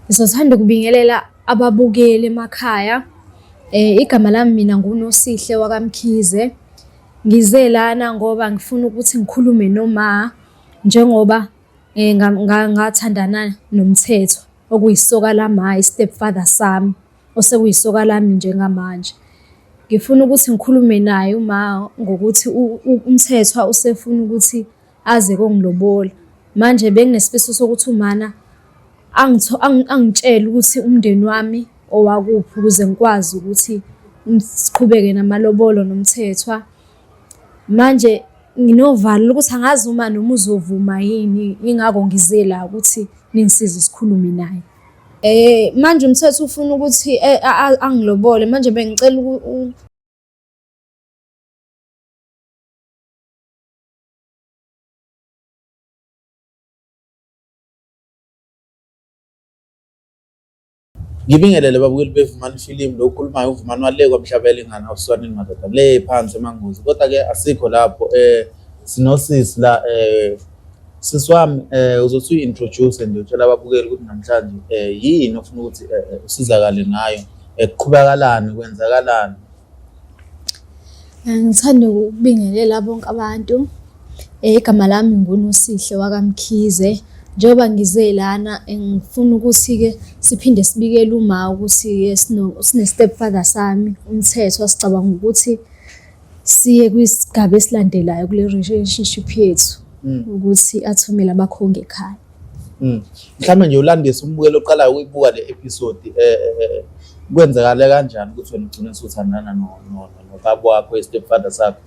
Ngizothanda ukubingelela ababukeli emakhaya. Igama lami mina nguNosihle wakaMkhize. Ngize lana ngoba ngifuna ukuthi ngikhulume noma njengoba ngathandana noMthethwa okuyisoka lama, i-step father sami, osekuyisoka lami njengamanje. Ngifuna ukuthi ngikhulume naye uma ngokuthi uMthethwa usefuna ukuthi aze kongilobola. Manje benginesifiso sokuthi umana angitshele ukuthi umndeni wami owakuphi ukuze ngikwazi ukuthi siqhubeke namalobolo noMthethwa. Manje nginovalo lokuthi angazi uma noma uzovuma yini, yingakho ngize la ukuthi ningisize sikhulume naye. Manje uMthethwa ufuna ukuthi angilobole manje bengicela Ngibingelele babukeli beVumani Film, lo okhulumayo uVumani wale kwaMhlabelingana uswanini madoda le phansi eManguzi. Kodwa-ke asikho lapho sinosisi la sisi wami uzothi uyi-introduce nje utshela ababukeli ukuthi namhlanje yini ofuna ukuthi usizakale ngayo, kuqhubakalani, kwenzakalani? Ngithanda ukubingelela bonke abantu. Igama lami nguNosihle wakaMkhize. Njengoba ngize lana ngifuna ukuthi-ke siphinde sibikele uma ukuthi-ke sine-step father sami uMthethwa, sicabanga ukuthi siye kwisigaba esilandelayo kule relationship yethu ukuthi athumele abakhongi ekhaya. Mhlawumbe nje ulandise umbukeli oqalayo ukuyibuka le episode kwenzakale kanjani ukuthi wena ugcine usuthandana nobaba wakho i-step father sakho?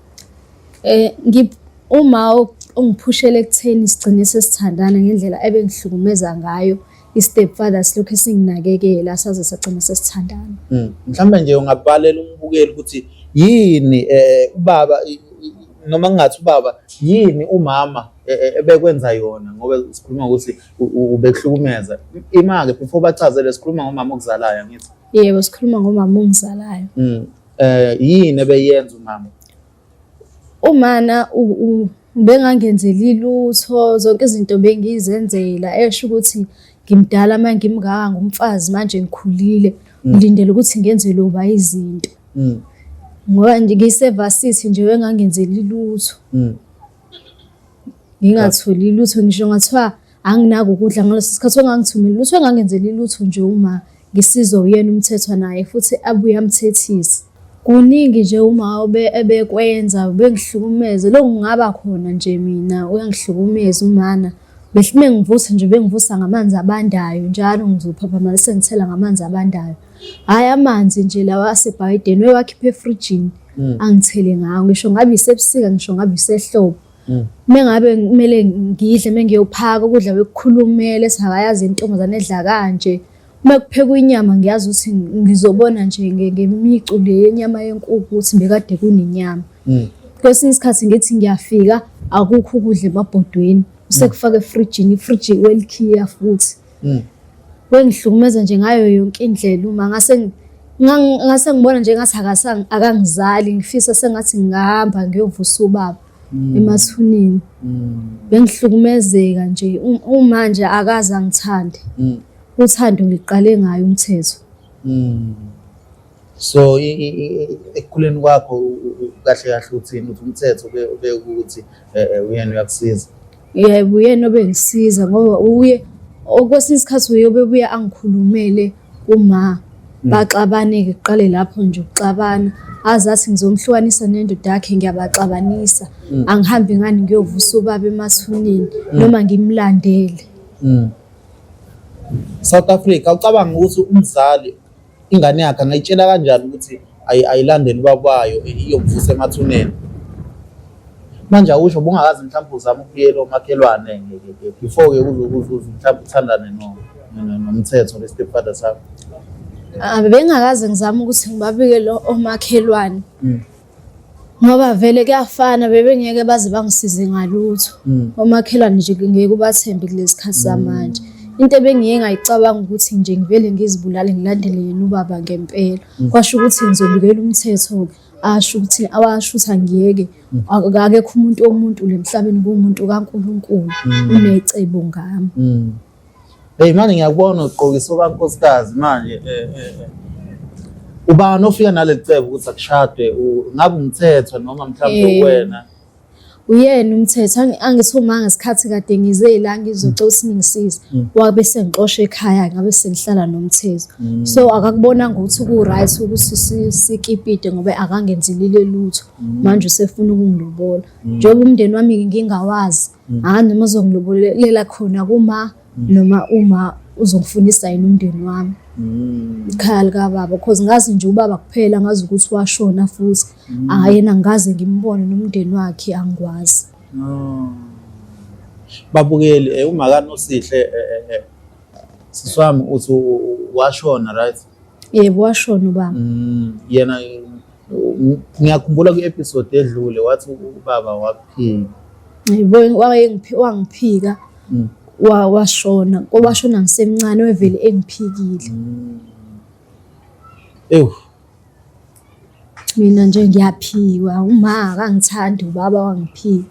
Uma ongiphushela ekutheni sigcine sesithandana ngendlela ebengihlukumeza ngayo i-step father silokhu singinakekela saze sagcina sesithandana. Mhlawumbe nje ungabalela umbukeli ukuthi yini ubaba noma ngingathi ubaba yini umama ebekwenza yona ngoba sikhuluma ukuthi ubekuhlukumeza. Ima-ke before bachazele sikhuluma ngomama okuzalayo angithi? Yebo, sikhuluma ngomama ongizalayo. Yini ebeyenza umama? Umana ubengangenzeli lutho, zonke izinto bengizenzela esho ukuthi ngimdala uma ngimngaka ngumfazi manje ngikhulile, ngilindele ukuthi ngenzelwe uba izinto. Ngoba nje ngiyisevasithi nje wengangenzeli lutho. Ngingatholi lutho ngisho ngathiwa anginako ukudla ngaleso sikhathi wengangithumeli lutho, wengangenzeli lutho nje uma ngisizwa uyena uMthethwa naye futhi abuye amthethise. Kuningi nje uma ebekwenza ubengihlukumeza, lokhu kungaba khona nje mina uyangihlukumeza umana. Mengivusa nje bengivusa ngamanzi abandayo njalo ngizophaphama sengithela ngamanzi abandayo. Hhayi amanzi nje lawa asebhayideni wewakhipha efrijini angithele ngawo ngisho ngabe isebusika ngisho ngabe isehlobo. Mengabe kumele ngidle mengiyophaka ukudla bekukhulumele ethi akayazi intombazane edla kanje. Uma kuphekwa inyama ngiyazi ukuthi ngizobona nje ngemicu le yenyama yenkukhu ukuthi bekade kunenyama. Kwesinye isikhathi ngithi ngiyafika akukho ukudla emabhodweni usekufaka efrijini, ifriji welikhiya futhi. Wengihlukumeza nje ngayo yonke indlela uma ngase ngase ngibona nje ngathi akangizali ngifisa sengathi ngingahamba ngiyovusa ubaba emathuneni. Bengihlukumezeka nje uma nje akaze angithande. Uthando ngiqale ngayo uMthethwa. So ekukhuleni kwakho kahle kahle uthini uthi uMthethwa ubekuthi uyena uyakusiza? Yebo, uyena obengisiza ngoba uye okwesinye isikhathi uye obebuya angikhulumele kuma baxabane-ke kuqale lapho nje ukuxabana aze athi ngizomhlukanisa nendoda yakhe ngiyabaxabanisa angihambi ngani ngiyovusa ubaba emathuneni noma ngimlandele. South Africa ucabanga ukuthi umzali ingane yakhe angayitshela kanjani ukuthi ayilandele ubaba wayo iyomvusa emathuneni? Manje awusho ubungakaze mhlawumbe uzame ukubuyela omakhelwane before-ke uze mhlawumbe uthandane noMthetho le step father sakho? Bengingakaze ngizame ukuthi ngibabikele omakhelwane ngoba vele kuyafana bebengeke baze bangisize ngalutho. Omakhelwane nje ngeke ubathembe kulesi khathi samanje. Into ebengiye ngayicabanga ukuthi nje ngivele ngizibulale ngilandele yena ubaba ngempela. Kwasho ukuthi ngizobikela uMthetho-ke asho ukuthi awasho ukuthi angiyeke akekho umuntu womuntu le emhlabeni kuwumuntu kaNkulunkulu unecebo ngami. Hey manje ngiyakubona ugqokisa okankosikazi manje eh, eh, eh. Ubani ofika naleli cebo ukuthi akushadwe ngabe umthetho noma mhlawumbe wena? Uyena umthetho angithi uma ngesikhathi kade ngize la ngizocela ukuthi ningisize mm. wabe sengixosha ekhaya ngabe sengihlala nomthetho mm. so akakubonanga ukuthi ku-right ukuthi sikipite ngoba akangenzelile lutho mm. manje usefuna ukungilobola njengoba umndeni wami ngingawazi hhayi noma uzongilobolela khona kuma noma uma uzongifunisa yini umndeni wami ikhaya likababa cause ngazi nje ubaba kuphela ngazi ukuthi washona futhi hhayi yena ngikaze ngimbone nomndeni wakhe angikwazi. Babukeli eh, uma kaNosihle eh, eh, eh, sisi wami uthi washona right? Yebo washona ubaba. Yena ngiyakhumbula kwi-episode edlule wathi ubaba wakuphika. Yebo wangiphika washona washona ngisemncane wevele engiphikile. Ewu Mina nje ngiyaphiwa uma akangithandi ubaba wangiphika.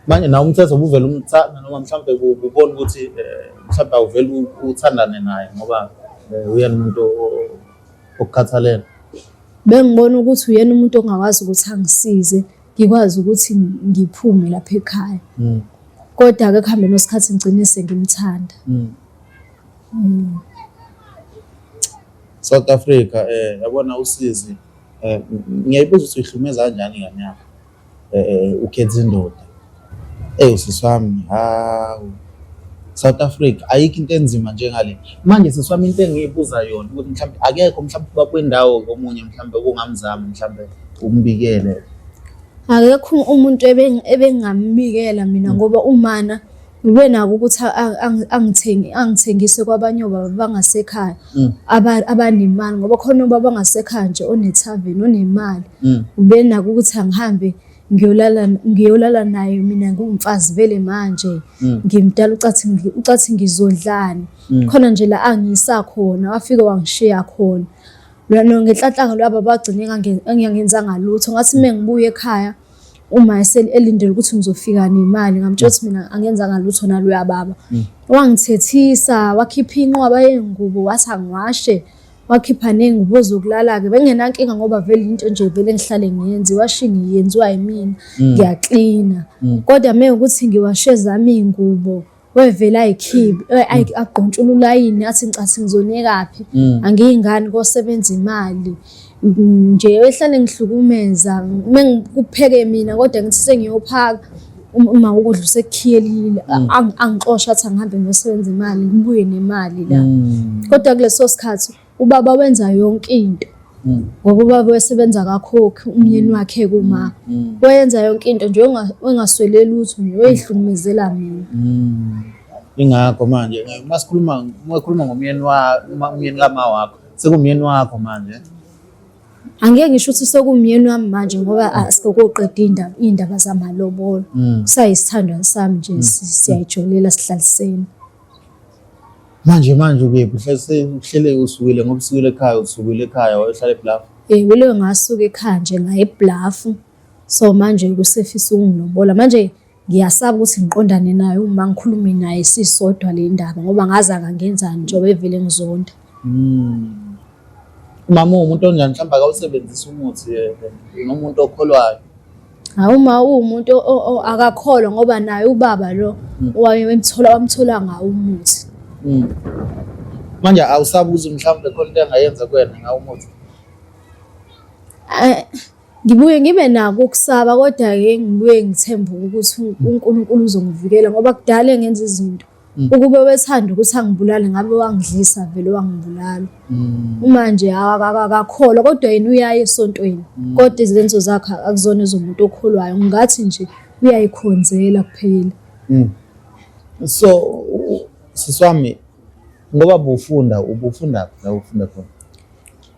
Manje nawe umthetho ubuvele umthanda noma mhlawumbe ubona ukuthi eh, mhlawumbe awuvele uthandane naye ngoba eh, uyena umuntu okukhathalela. Bengibona ukuthi uyena umuntu ongakwazi ukuthi angisize ngikwazi ukuthi ngiphume lapha ekhaya. Kodwa-ke ekuhambeni kwesikhathi ngigcine sengimthanda. South Africa eh yabona usizi eh ngiyayibuza ukuthi uyihlumeza kanjani ingane yakho eh, eh ukhetha indoda eh usisi wami hawu South Africa ayikho into enzima njengale manje sisi wami into engiyibuza yona ukuthi mhlawumbe akekho mhlawumbe bakwendawo komunye mhlawumbe okungamzama mhlawumbe umbikele akekho umuntu ebengingambikela mina ngoba umana Ngibe nako ukuthi angithenge angithengise kwabanye obaba bangasekhaya mm. abanemali ngoba khona ubaba bangasekhaya nje onethaveni onemali mm. ube nako ukuthi angihambe ngiyolala ngiyolala naye mina ngumfazi vele manje mm. ngimdala ucathi ucathi ngizodlani khona nje la angiyisa khona wafika wangishiya khona ngenhlanhla lwabo bagcine engangenzanga lutho ngathi uma ngibuya ekhaya uma elindele ukuthi ngizofika nemali ngamtshela ukuthi mina angenzanga lutho naloya baba mm. wangithethisa wakhipha inqwaba yengubo wathi angiwashe wakhipha ney'ngubo zokulala-ke bengingenankinga ngoba vele into nje vele ngihlale ngiyenza iwashing yenziwa yimina mm. ngiyaklina mm. kodwa uma ukuthi ngiwashe zami iy'ngubo wevele ayikhiphe eh, agqontshula ulayini athi ngicathi ngizonekaphi mm. angiyingani kosebenza imali nje ehlale ngihlukumeza mengikupheke mina kodwa ngithi sengiyophaka um, uma ukudla usekukhiyelile mm. angixosha athi angihambe ngiyosebenza imali ngibuye nemali la mm. kodwa kuleso sikhathi ubaba wenza yonke into mm. ngoba ubaba wesebenza kakhokhi umyeni wakhe kuma mm. wayenza yonke into nje engaswele lutho nje wayihlukumezela mina mm. Ingakho manje uma sikhuluma uma ukhuluma ngomyeni wa umyeni kama wakho sekumyeni wakho manje. Angeke ngisho ukuthi sekumyeni wami manje ngoba asikokoqeda indaba iy'ndaba zamalobolo. Kusayisithandwa sami nje siyayijolela sihlalisene. Manje manje ukephi uhlale uhlele usukile ngoba usukile ekhaya usukile ekhaya wayohlala eBluff. Eh kuleyo ngasuka ekhaya nje ngaya eBluff. So manje kusefisa ukungilobola. Manje ngiyasaba ukuthi ngiqondane naye uma ngikhulume naye sisodwa le ndaba ngoba ngazi akangenzani njengoba evele ngizonda. Mm. Umama uwumuntu onjani mhlawumbe akawusebenzisi umuthi eh, nomuntu okholwayo. Hawu uma uwumuntu akakholwa ngoba naye ubaba lo mm. wayemthola wamthola ngawo umuthi. Mm. Manje awusabi ukuthi mhlawumbe khona into engayenza kuwena ngawo umuthi? Eh, ngibuye ngibe nako ukusaba kodwa-ke ngibuye ngithembe ukuthi uNkulunkulu uzongivikela ngoba kudala ngenza izinto mm. ukube wethanda ukuthi angibulale ngabe wangidlisa vele wangibulala mm. uma nje akakholwa kodwa yena uyaye esontweni mm. kodwa izenzo zakhe akuzona ezomuntu okholwayo ngingathi nje uyayikhonzela kuphela So sisi wami ngoba bufunda ubufunda la ufunda khona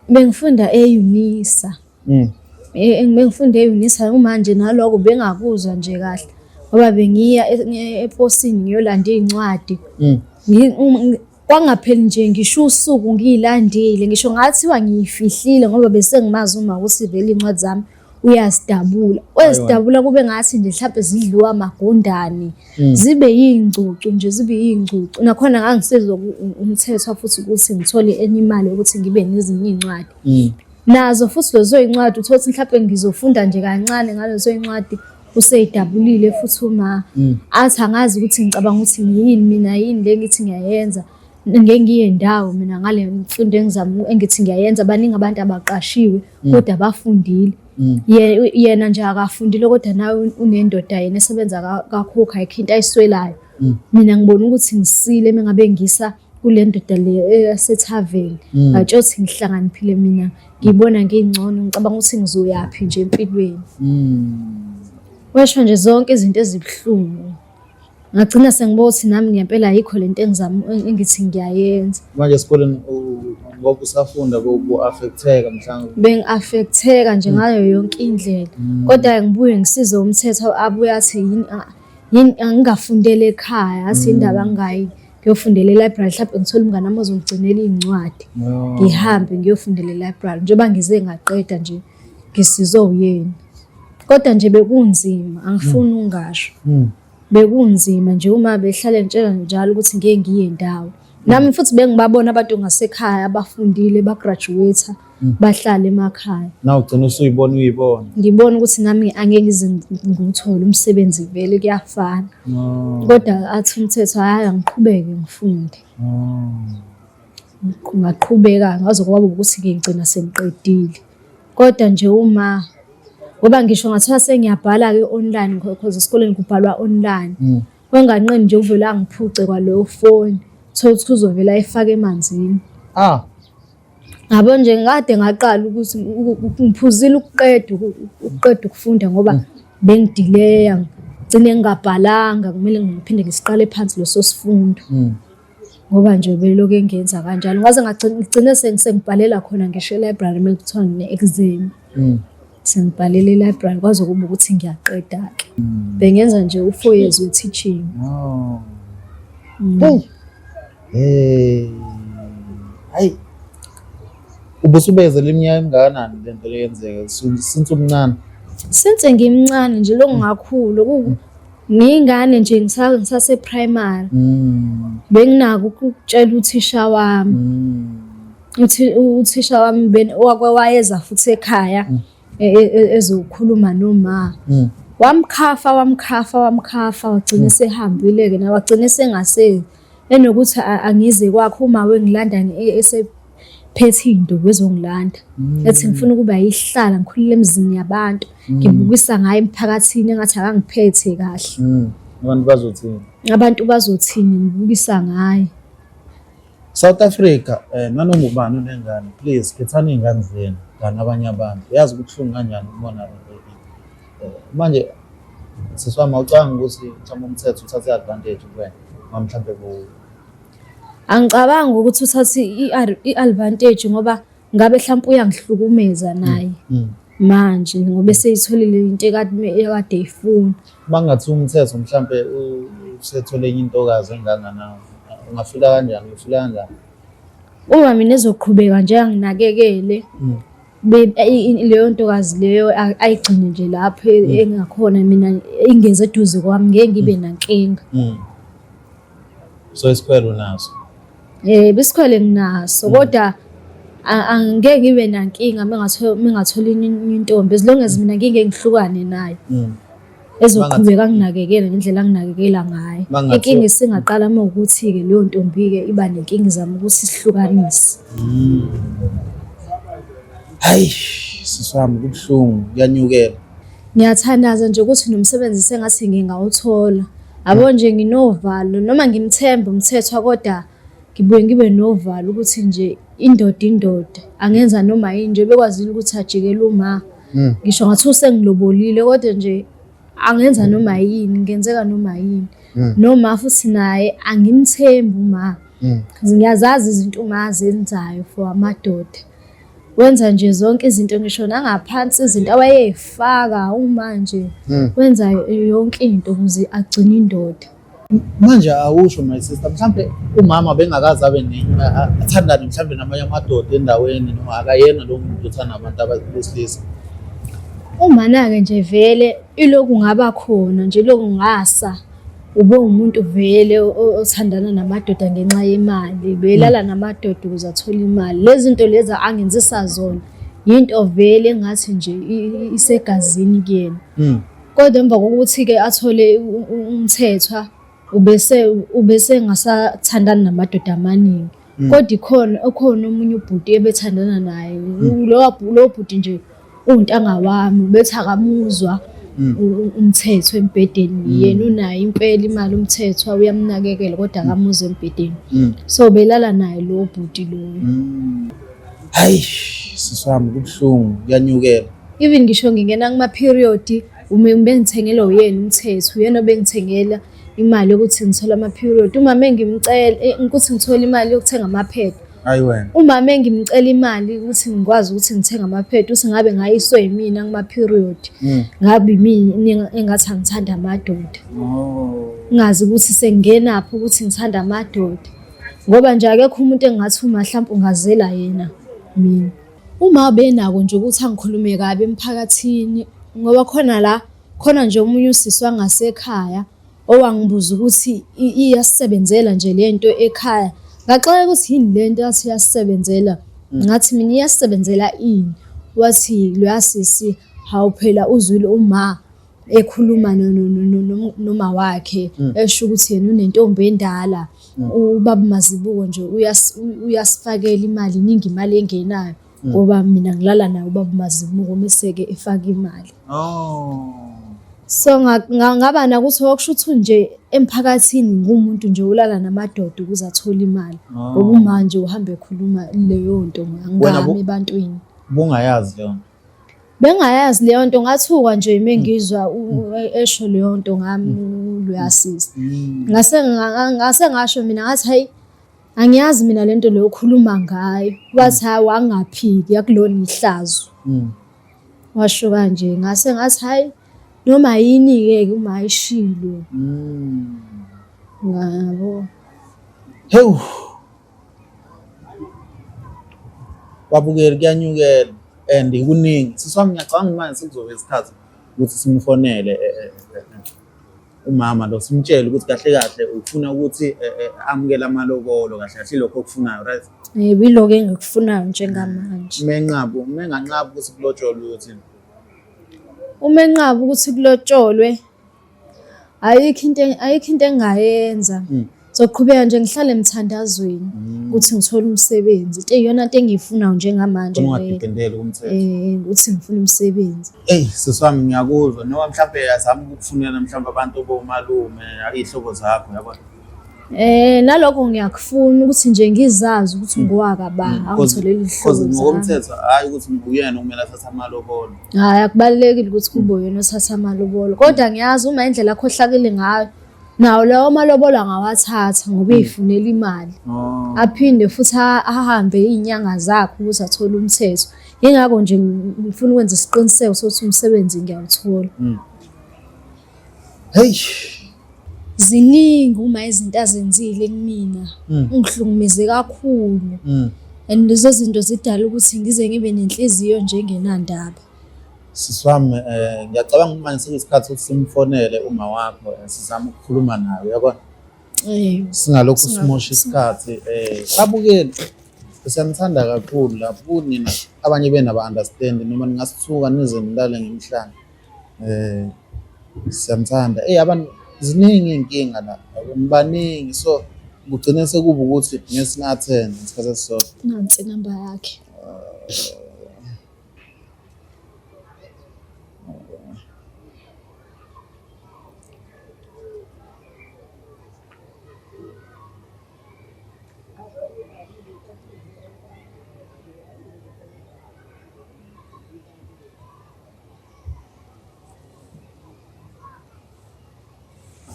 bengifunda e-Unisa Mm. Eh, bengifunda e-Unisa manje naloko bengakuzwa nje kahle ngoba bengiya e, eposini ngiyolanda iy'ncwadi mm. Kwangapheli nje ngisho usuku ngiyilandile ngisho ngathiwa ngiyifihlile ngoba bese ngimazi uma ukuthi vele iy'ncwadi zami Uyazidabula, uyazidabula kube ngathi nje mhlawumbe zidliwa amagundane. Zibe yiy'ngcucu nje, zibe yiy'ngcucu. Nakhona ngangisizwa uMthethwa futhi ukuthi ngithole enye imali yokuthi ngibe nezinye iy'ncwadi. Nazo futhi lezo y'ncwadi uthole ukuthi mhlampe ngizofunda nje kancane ngalezo y'ncwadi useyidabulile futhi uma athi angazi ukuthi ngicabanga ukuthi ngiyini mina yini le ngithi ngiyayenza ngeke ngiye ndawo mina ngale mfundo engizama engithi ngiyayenza. Baningi abantu abaqashiwe kodwa bafundile. Yena nje akafundile kodwa nawe unendoda yena esebenza kakhokha ayikho into ayiswelayo. Mina ngibona ukuthi ngisile uma ngabe ngisa kule ndoda le yasethaveni. Ngatshela ukuthi ngihlakaniphile mina ngibona ngingcono ngicabanga ukuthi ngizoyaphi nje empilweni. Washo nje zonke izinto ezibuhlungu. Ngagcina sengibona ukuthi nami ngempela ayikho lento engizama engithi ngiyayenza. Manje esikoleni ngoba usafunda bu-affect-eka mhlawumbe. Bengi-affect-eka nje ngayo yonke indlela. Kodwa ngibuye ngisize uMthetho abuye athi yini yini angingafundeli ekhaya athi indaba ngingayi ngiyofundela e-library mhlawumbe ngithole umngane wami ozongigcinela iy'ncwadi. Ngihambe ngiyofundela e-library njengoba ngize ngaqeda nje ngisizwe uyena. Kodwa nje bekunzima angifuni ukungasho. Bekunzima nje uma behlale ngitshela njalo ukuthi ngeke ngiye ndawo. Nami futhi bengibabona abantu ngasekhaya abafundile bagraduate bahlala emakhaya. Na ugcina usuyibona uyibona. Ngibona ukuthi nami angeke ngize ngiwuthole umsebenzi vele kuyafana. Kodwa athi uMthetho hhayi angiqhubeke ngifunde. Ngaqhubeka ngaze kwaba ukuthi-ke ngigcina sengiqedile. Kodwa nje uma ngoba ngisho ngathiwa sengiyabhala-ke online because esikoleni kubhalwa online. Wanganqeni nje uvele angiphuce kwaleyo foni. Uthole ukuthi uzovele ayifake emanzini. Yabo nje ngikade ngaqala ukuthi ngiphuzile ukuqeda ukuqeda ukufunda ngoba bengidileya ngigcine ngingabhalanga kumele ngiphinde ngisiqale phansi leso sifundo. Ngoba nje belokhu engenza kanjalo ngaze ngagcine sengibhalela khona ngisho e-library uma kuthiwa ngine-exam. Sengibhalela e-library kwaze kuba ukuthi ngiyaqeda-ke. Bengenza nje u-4 years we-teaching. Hey. Hey. Hayi. Ubusubezela iminyaka emingakanani le nto leyenzeka since umncane? Since ngimncane nje lokhu ngakhula ngiyingane nje ngisase primary. Benginako ukutshela uthisha wami. Uthisha wami wayeza futhi ekhaya ezokhuluma noma. Wamkhafa wamkhafa wamkhafa wagcina esehambile-ke naye wagcina esengasezi. Enokuthi angize kwakhe uma wengilanda esephethe iy'nduku ezongilanda. Ethi ngifuna ukuba yihlala ngikhulele emzini yabantu. Ngibukisa ngaye emphakathini engathi akangiphethe kahle. Abantu bazothini? Abantu bazothini ngibukisa ngaye. South Africa nanoma ubani unengane please khethani iy'ngane zenu than abanye abantu. Yazi kubuhlungu kanjani ukubona manje sisi wami awucabangi ukuthi mhlawumbe umthetho uthathe i-advantage kuwena noma mhlawumbe ku Angicabangi ukuthi uthathe i-advantage ngoba ngabe mhlawumbe uyangihlukumeza naye manje ngoba eseyitholile into ekade eyifuna. Uma kungathiwa umthetho mhlawumbe usethole enye intokazi enganganawe ungafila kanjani? Ufila kanjani? Uma mina ezoqhubeka nje anginakekele leyo ntokazi leyo ayigcine nje lapho engakhona mina ingeze eduze kwami ngeke ngibe nankinga. So isikhwele unaso? Bisikhwele nginaso kodwa angeke ngibe nankinga mengathola intombi as long as mina ngingeke ngihlukane naye. Ezoqhubeka anginakekele ngendlela anginakekela ngayo. Inkinga isingaqala uma ukuthi-ke leyo ntombi-ke iba nenkinga izama ukuthi sihlukanise. Hayi, sisi wami kubuhlungu kuyanyukela. Ngiyathandaza nje ukuthi nomsebenzi sengathi ngingawuthola. Yabo nje nginovalo noma ngimthemba uMthethwa kodwa ngibuye ngibe novalo ukuthi nje indoda indoda angenza noma yini nje bekwazile ukuthi ajikele uma. Ngisho ngathi usengilobolile kodwa nje angenza noma yini, ngenzeka noma yini. Noma futhi naye angimthembi uma. Ngiyazazi izinto uma azenzayo for amadoda. Wenza nje zonke izinto ngisho nangaphansi izinto awayey'faka uma nje wenza yonke into ukuze agcine indoda. Manje awusho my sister mhlampe umama bengakaze abe nenye athandane mhlampe namanye amadoda endaweni noma akayena lo muntu othanda abantu besilisa. Umana-ke nje vele iloku ngaba khona nje iloku ngasa ube umuntu vele othandana namadoda ngenxa yemali, belala namadoda ukuze athole imali. Lezi zinto lezi angenzisa zona yinto vele engathi nje isegazini kuyena. Kodwa emva kokuthi-ke athole uMthethwa ubese ubese engasathandani namadoda amaningi. Kodwa ikhona ukhona omunye ubhuti ebethandana naye. Lowo bhuti nje uwuntanga wami ubethi akamuzwa uMthethwa embhedeni. Yena unayo impela imali uMthethwa uyamnakekela kodwa akamuzwa embhedeni. So belala naye lowo bhuti loyo. Hayi sisi wami kubuhlungu kuyanyukela. Even ngisho ngingena kuma-period ubengithengela uyena uMthethwa, uyena obengithengela imali yokuthi ngithole ama-period. Uma mengimcela ukuthi ngithole imali yokuthenga amaphedi. Hayi wena. Uma mengimcela imali ukuthi ngikwazi ukuthi ngithenge amaphedi, uthi ngabe ngayiswe yimina kuma-period. Ngabe imina engathi angithanda amadoda. Oh. Ngazi ukuthi sengingenaphi ukuthi ngithanda amadoda. Ngoba nje akekho umuntu engingathi uma mhlawumbe ungazela yena mina. Uma benako nje ukuthi angikhulume kabi emphakathini ngoba khona la khona nje omunye usisi wangasekhaya owangibuza ukuthi iyasebenzela nje le nto ekhaya. Ngaxakeka ukuthi yini le nto athi iyasebenzela. Ngathi mina iyasebenzela ini? Wathi loya sisi hawu phela uzwile uma ekhuluma noma wakhe esho ukuthi yena unentombi endala. Ubaba Mazibuko nje uyasifakela imali, iningi imali engenayo ngoba mina ngilala naye ubaba Mazibuko mese-ke efaka imali. Oh. So ngaba nakuthi okusho ukuthi nje emphakathini ngumuntu nje ulala namadoda ukuze athole imali. Ngoba uma nje uhamba ekhuluma leyo nto ngami ebantwini. Ubungayazi leyo nto? Bengayazi leyo nto, ngathuka nje mengizwa esho leyo nto ngami loya sisi. Ngase ngasho mina ngathi hayi angiyazi mina lento leyo okhuluma ngayo. Wathi hayi wangaphiki akulona ihlazo. Washo kanje ngase ngathi hayi noma yini-ke uma ayishilo. Ngabo. Hewu. Babukeli kuyanyukela and kuningi. Sisi wami ngiyacabanga manje sekuzobe isikhathi ukuthi simfonele umama lo simtshele ukuthi kahle kahle ufuna ukuthi amukele amalobolo kahle kahle lokho okufunayo, right? Yebo, iloko engikufunayo njengamanje. Uma enqaba, uma enganqaba ukuthi kulotsholwe uyothini? Uma enqaba ukuthi kulotsholwe ayikho into ayikho into engingayenza. Ngizoqhubeka nje ngihlale emthandazweni ukuthi ngithole umsebenzi. Into iyona nto engiyifunayo njengamanje vele. Ungadependeli kumthetho. Ukuthi ngifuna umsebenzi. Eyi sisi wami ngiyakuzwa noma mhlawumbe azame ukukufunela mhlawumbe abantu bomalume iy'hlobo zakho yabona. Nalokho ngiyakufuna ukuthi nje ngizazi ukuthi ngowakaba angitholele iy'hlobo Because zami. ngokomthetho hhayi ukuthi uyena okumele athathe amalobolo. Hhayi akubalulekile ukuthi kube uyena othatha amalobolo kodwa ngiyazi uma indlela akhohlakele ngayo nawo lawo malobolo angawathatha ngoba eyifunela imali. Oh. Aphinde futhi ahambe iy'nyanga zakhe ukuze athole umthetho. Yingakho nje ngifuna ukwenza isiqiniseko sokuthi umsebenzi ngiyawuthola. Hey. Ziningi uma izinto azenzile kumina. Ungihlukumeze kakhulu. And lezo zinto zidala ukuthi ngize ngibe nenhliziyo nje engenandaba. Sisi wami ngiyacabanga ukuthi manje sekuyisikhathi ukuthi simfonele uma wakho sizame ukukhuluma naye uyabona. Singalokhu simosha isikhathi babukeli siyanithanda kakhulu lapho kunina abanye benu aba-understand noma ningasithuka nize nilale ngemhlane. Siyanithanda. Eyi abantu ziningi iy'nkinga la nibaningi so kugcine sekuba ukuthi ngeke sini-attend ngesikhathi esisodwa. Nansi inamba yakhe.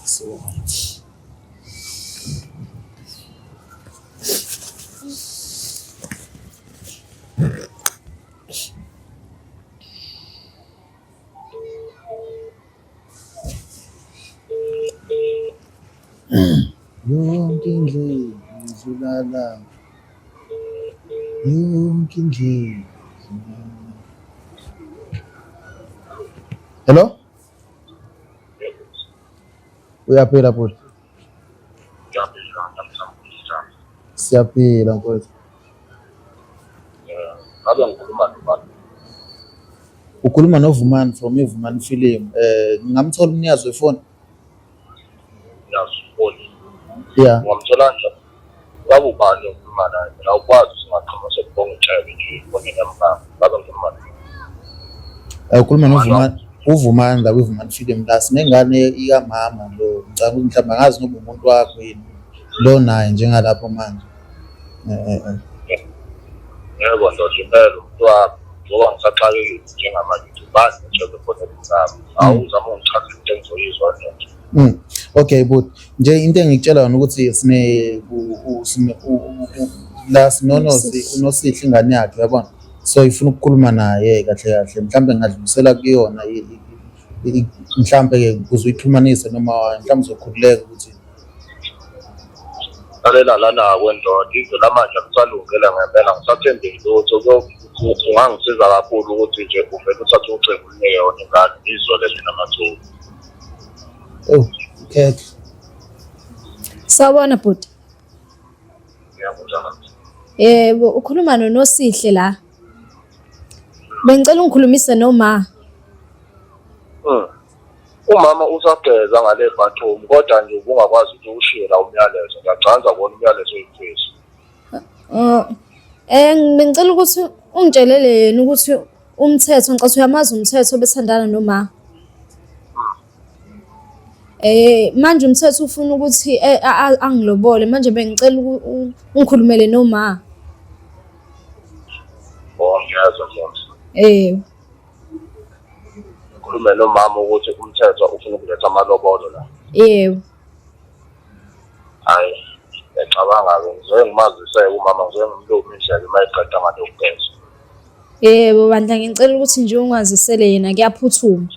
So. Yonke indlela idlula la. Yonke indlela idlula la. Hello? Uyaphila bhuti? Siyaphila mfowethu. Ngabe ngikhuluma nobani? Ukhuluma noVumani from iVumani Film. Ngingamthola umnikazi wefoni? Umnikazi wefoni. Yeah. Ungamthola kanjani? Ngabe ubani okhuluma naye? Mina awukwazi usingaqhama sokubonga utshebe nje efonini yami ngabe ngikhuluma naye. Ukhuluma noVumani uVumani la kwiVumani Film la sinengane ikamama lo ngicabanga ukuthi mhlawumbe angazi noba umuntu wakho yini lo naye njengalapho manje. Yebo ndoda impela umuntu wami ngoba ngisaxakekile njengamanje ukuthi ubani ngitshebe efonini yami. Awuzama ungichazela into engizoyizwa ndoda. Okay bhuti, nje into engikutshela yona ukuthi sine sine la sinonosi uNosihle ingane yakhe uyabona. So ifuna ukukhuluma naye kahle kahle mhlambe ngingadlulisela kuyona mhlambe ke ukuze uyixhumanise noma mhlambe uzokhululeka ukuthi Lalela lana-ke ndoda, izwe lamanje alisalungile ngempela, angisathembi lutho. Kungangisiza kakhulu ukuthi nje uvele uthathe ucingo unike yona ingane ngiyizwele mina mathupha. Oh, khekhe. Sawubona bhuti. Yebo, njani? Yebo, ukhuluma noNosihle la. Bengicela ungikhulumise noma. Umama usageza ngale bathroom kodwa nje ubungakwazi ukuthi ushiye la umyalezo. Ngiyagcanza kubona umyalezo oyimfihlo. Oh. Bengicela ukuthi ungitshelele yena ukuthi umthetho ngicela uyamazi umthetho bethandana noma. Manje umthetho ufuna ukuthi angilobole manje bengicela ungikhulumele noma. Oh, ngiyezwa mfundisi. Ngikhulume nomama ukuthi umthetho ufuna ukuletha amalobolo la. Yebo. Hayi, ngiyacabanga-ke ngizoye ngimazise umama ngizoye ngimlume indlebe uma eqeda ngalokugeza. Yebo bandla ngicela ukuthi nje ungazisele yena kuyaphuthuma.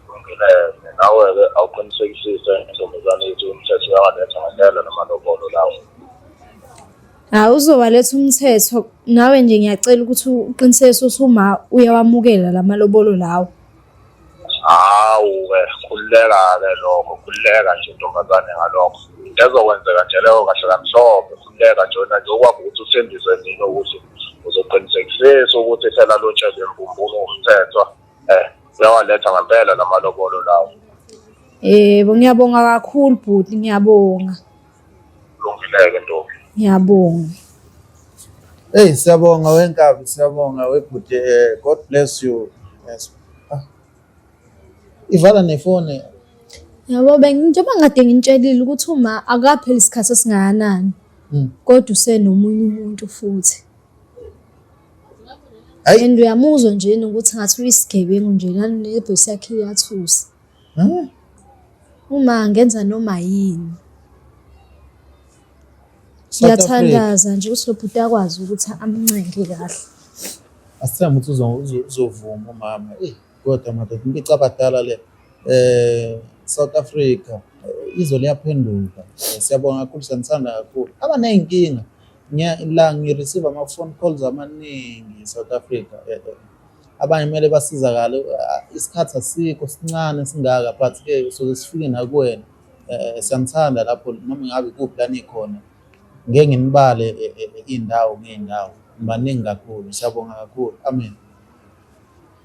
Kulungile nawe-ke awuqinisekisise intombazane ukuthi umthetho uyawaletha ngempela namalobolo lawo. Hawu uzowaletha umthetho nawe nje ngiyacela ukuthi uqinisekise ukuthi uma uyawamukela lamalobolo lawo. Hawu-ke khululeka-ke lokho khululeka nje ntombazane ngalokho. Into ezokwenzeka nje leyo kahle kamhlophe khululeka nje wena nje okwazi ukuthi uthembise mina ukuthi uzoqinisekisisa ukuthi phela lo tshebe mbumbulu umthetho uyawaletha ngempela lamalobolo lawo. Yebo ngiyabonga kakhulu bhuti ngiyabonga. Kulungile-ke ntombi. Ngiyabonga. Hey siyabonga wenkabi siyabonga webhuti God bless you. Yes. Ah. Ivala nefoni. Yabo njengoba ngade ngintsheliile ukuthi uma akapheli isikhathi esingakanani kodwa usenomunye umuntu futhi. Hayi. And uyamuzwa nje nokuthi ngathi uyisigebengu nje nale voice yakhe iyathusa. Uma ngenza noma yini. South Africa. Ngiyathandaza nje ukuthi lo bhuti akwazi ukuthi amncenge kahle. Asithembe ukuthi uzovuma umama. Eh kodwa madoda impica abadala le. South Africa izwe liyaphenduka. Siyabonga kakhulu siyanithanda kakhulu. Abaney'nkinga la ngi-receive ama-phone calls amaningi South Africa. Abanye kumele basizakale isikhathi asikho sincane singaka but ke soze sifike nakuwena. Siyanithanda lapho noma ngabe ikuphi la nikhona. Ngeke nginibale iy'ndawo ngey'ndawo. Nibaningi kakhulu. Siyabonga kakhulu. Amen.